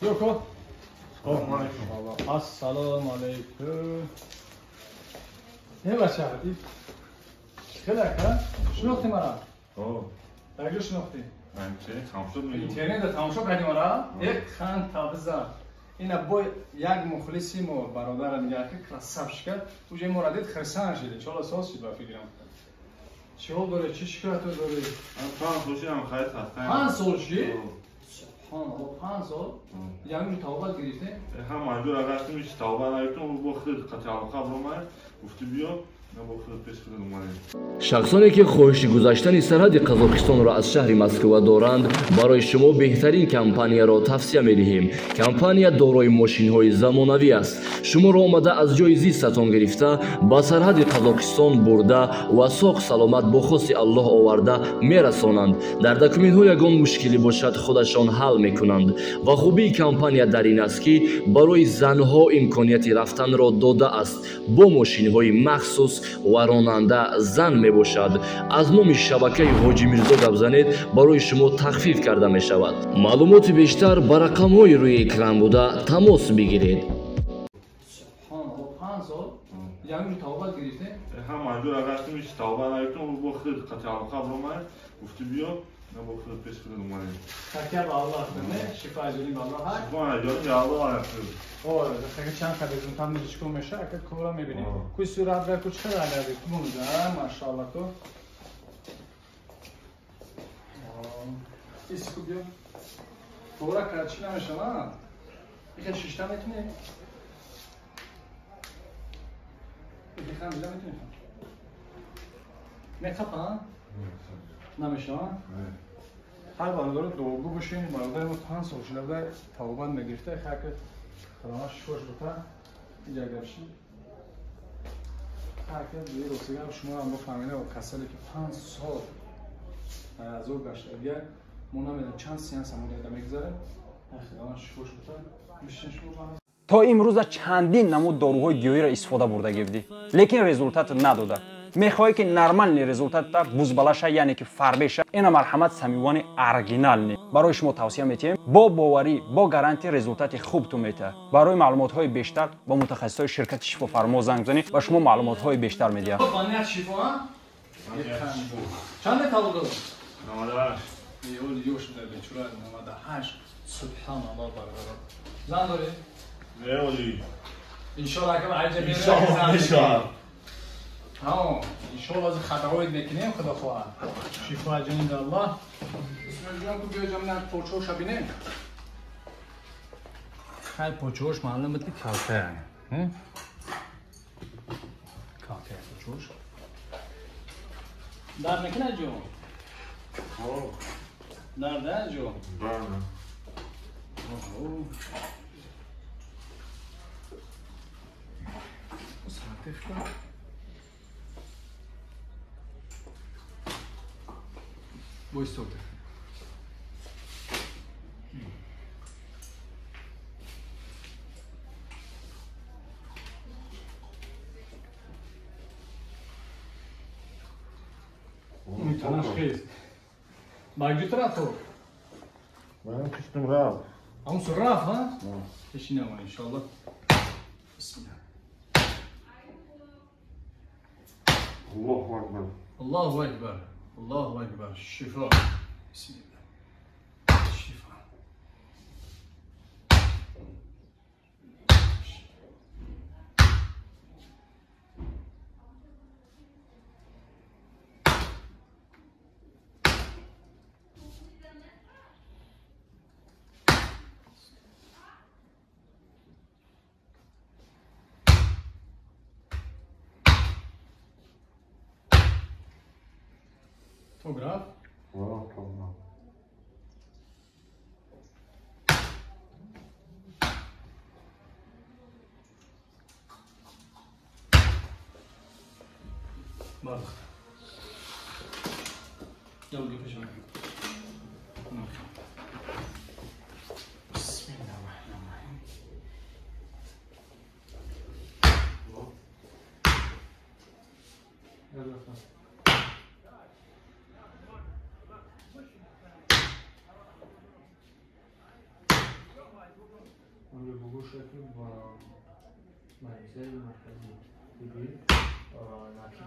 Биё Ассалому алайкум. Э бача, хеле ака? Шинохтӣ мара? Дар куҷо шинохтӣ? Интернетда тамошо кардӣ мара? Э хан табза. Ина бо як мухлиси мо бародара дигар ки красавчика, уже моро дид хирсан шид. Иншоалло соз шид ба фикрам. Чӣ ҳол дорӣ? Чӣ шикоято дорӣ? 5 сол шидам хайр хаста. 5 сол шид? Субҳоналлоҳ, 5 сол? Ягон ҷо тавбат гирифтем? Ҳам маҷбур гаштем, ҳеч тавба нагирифтем, бо худ қатъи алоқа баромад, гуфти биё. Шахсоне ки хоҳиши гузаштани сарҳади Қазоқистонро аз шаҳри Москва доранд, барои шумо беҳтарин компанияро тавсия медиҳем. Компания дорои мошинҳои замонавӣ аст. Шуморо омада аз ҷои зистатон гирифта, ба сарҳади Қазоқистон бурда ва соғ саломат бо хости Аллоҳ оварда мерасонанд. Дар документҳо ягон мушкилӣ бошад, худашон ҳал мекунанд. Ва хубии компания дар ин аст, ки барои занҳо имконияти рафтанро додааст бо мошинҳои махсус ва ронанда зан мебошад. Аз номи шабакаи Ҳоҷи Мирзо гап занед, барои шумо тахфиф карда мешавад. Маълумоти бештар ба рақамҳои рӯи экран буда тамос бигиред. Субҳоналлоҳ, 5 сол? Ягон ҷо тавбат гирифтем? Ҳам маҷбур гаштем, ҳеч тавба нагирифтем, бо худ қатъи алоқа баромад, гуфти биё. Такя ба Аллоҳ не? Шифо аҷониб Аллоҳ ҳаст? Шифо аҷониб Аллоҳ ҳаст. О, ака чанд қадр результат мечикор меша, ака кора мебинем. Куй сурат га ку чӣ қадар агади? Мунда, машааллоҳ ку. Иску биё. Кора кара чӣ намеша, на? Ихе шишта метунӣ? Ихе хам биза метунӣ? Мехапа? Намеша? Ҳар бародаро дуогӯ бошем, бародари мо 5 сол шуда буда тавбат мегирифта, хаки худованд шифош бута, иҷа гапши. Ҳарка дуи ростига шумо ҳам бифаҳмед, касале ки 5 сол азоб гашта, дигар мо намедонем чанд сеанс ҳам дода мегузарад, худованд шифош бута, бишин шумо. То имрӯза чандин намуд доруҳои гиёҳиро истифода бурда гирифтӣ, лекин результат надода. Мехоҳӣ ки нормальный результатта бузбалаша, яъне ки фарбеша, ина марҳамат самивони оригинални барои шумо тавсия метиҳем. Бо боварӣ, бо гарантия результати хуб ту метиҳад. Барои маълумотҳои бештар бо мутахассисои ширкати Шифофармо занг занед ва шумо маълумотҳои бештар медиҳад. Чанде таваллуд дорад? 98. Ёш бечура 98. Субҳаналлоҳ, бародаро. Зан дорӣ? Не, оли. Иншоаллоҳ ака айҷа меояд. Ҳа, иншоаллоҳ аз хатаҳоят мекунем, худо хоҳад. Шифо аҷониб Аллоҳ. Исмоилҷон, ку биё ҷамна почоша бинем. Хай почош маълум буд ки калтая. Калтая почош. Дард мекунад ҷо? Дард ҷо? Дард. Сартиф кун. Бой сота. Танаш хез. Багҷу рафт? Ман киштим рафт. Ам су рафт, ҳа? Пешинам иншоаллоҳ. Бисмиллаҳ. Аллоҳу акбар. Аллоҳу акбар. Аллоҳу акбар. Шифо. Бисмиллаҳ. Шифо. Tograf? Ja, tograf. Bak. Gel göpeceğim. Bismillahirrahmanirrahim. Gel bakalım. Амри бугӯша ки ба мадрисаи марказӣ тиббӣ нақши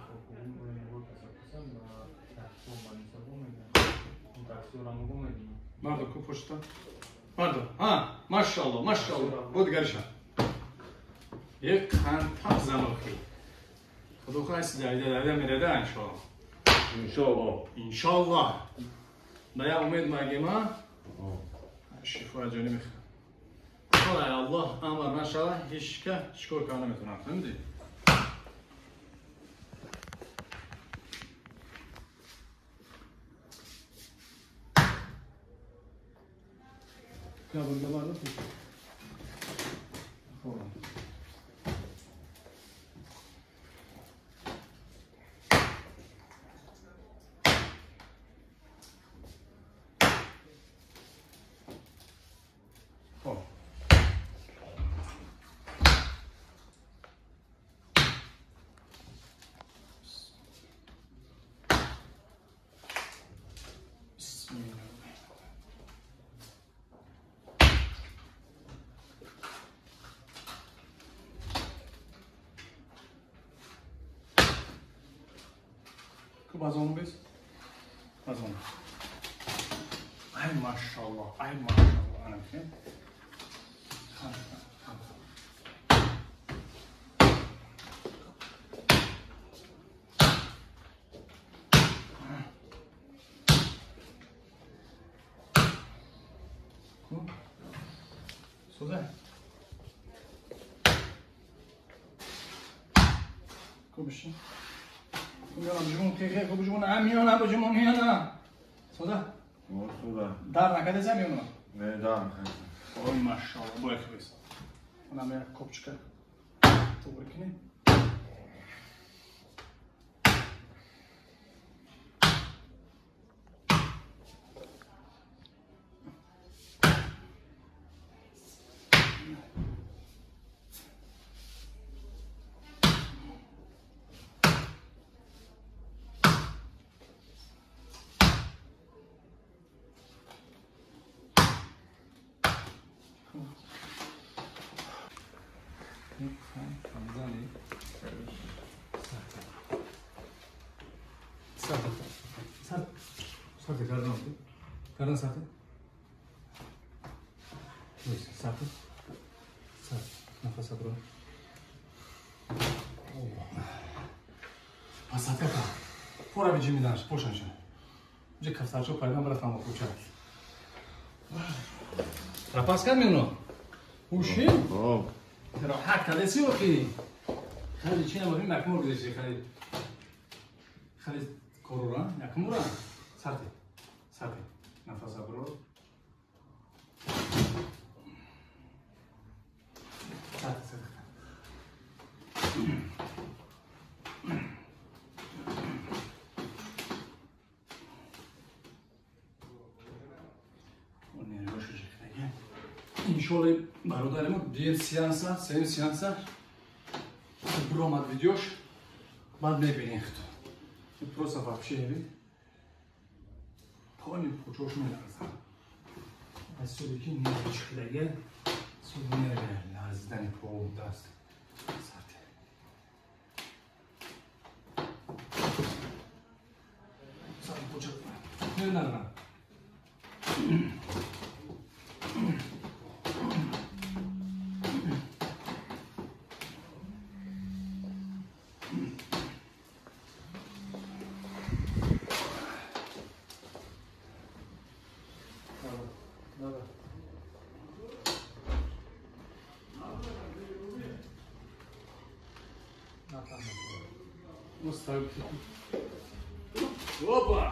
Мардо, ку пошта? Мардо, ҳа, машалло, машалло. Бо дигариша. Як қантап занохи. Худо хоҳад давида давида мерада иншоалло. Иншоалло. Иншоалло. Ба як умед магема. Шифо ҷониби Худо Аллоҳ амр нашава, ҳеч ка чикор карда наметавонам. Фаҳмидӣ? Kabulda var mı? Хоб. Бисмиллаҳ. Базон без? Базон. Ай машаллоҳ, ай машаллоҳ. Ана ки. Хан, хан. Ку? Сюда. Ку бишин. Миёна бижмон хе ку бижмон а миёна бижмон миёна. Сюда. Вот сюда. Дар накардеса миёна? Не, дар накардеса. Ой, машалло, бо як бис. Она як копчика. Туғри кунӣ. Сарте гардан oldu. Гардан сарте. Neyse, сарте. Сарте. Нафас абро. Пасатка ка. Пора биҷи миданш, пошанша. Ҷе кафтарчо пайдан бара там куча. Рапас кар миёно? Уши? Роҳат кардеси охи? Хеле чи набоши якмор гузашти хеле. Хеле корора, якмора. Сарте. Сарте. Нафас абро. Сарте, сарте. Иншолло бародари мо дуюм сеанса, сеюм сеанса биромад видеош, баъд мебинем хто. Просто вообще не пони пучош меларзад. Аз суди ки нерви суди нерви ларзидани по даст. Сарте. Сарте пуча. Не нарна. Опа!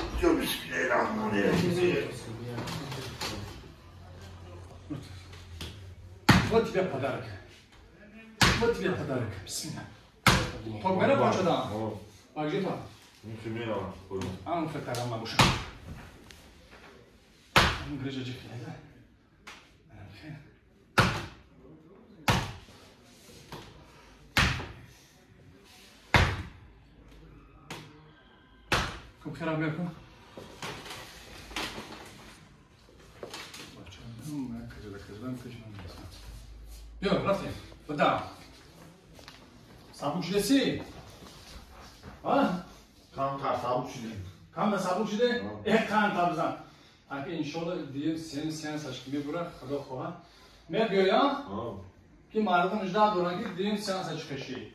Вот тебе подарок. Вот тебе подарок. Бисмилла. Пок мера пачада. Багжита. Ничего. Ан фетарам мабуша. Ан грижа чихледа. Кум херам мекун. Биё, рафтем. Бада. Сабук шудеси? А? Камтар сабук шудем. Камтар сабук шуде? Э, қандтар бизан. Аки иншолло дигар сен сеансаш ки мебура, худо хоҳад. Мебиёям? Ки мардум жда доранд, ки дигар сеанса чӣ қаши.